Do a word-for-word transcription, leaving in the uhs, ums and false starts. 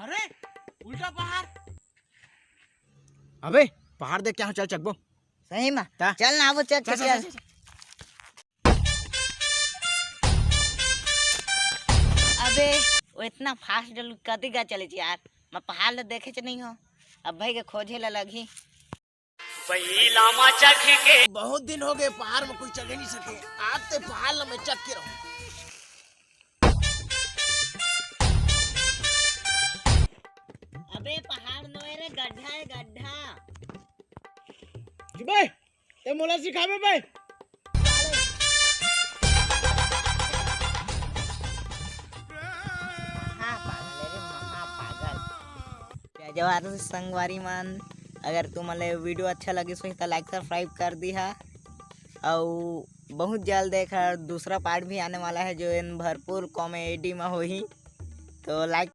अरे, उल्टा पहाड़। अबे, पहाड़ देख के यहाँ चल चकबो। सही में? ता? चल ना, वो चल, चल, चल, चल, चल। चल, चल। अबे, वो इतना फास्ट डल कति गा चले यार, मैं पहाड़ ल देखे च नहीं हो। अब भाई के खोजे ला लगही। पहिला मा चघ के। बहुत दिन हो गए पहाड़ में कोई चघे नहीं सके। आज ते पहाड़ ल मैं चघ के रहूं। अबे पहाड़ नोए रे, गड्ढा है गड्ढा। बे, ते मोला सिखाबे बे। महापागल है रे, महापागल। जय जोहार संगवारी मन, अगर तुमन ला video अच्छा लगिस होही त like subscribe कर दिहा। अउ बहुत जल्द एक दूसरा part भी आने वाला है जो इन भरपूर comedy में होही, तो like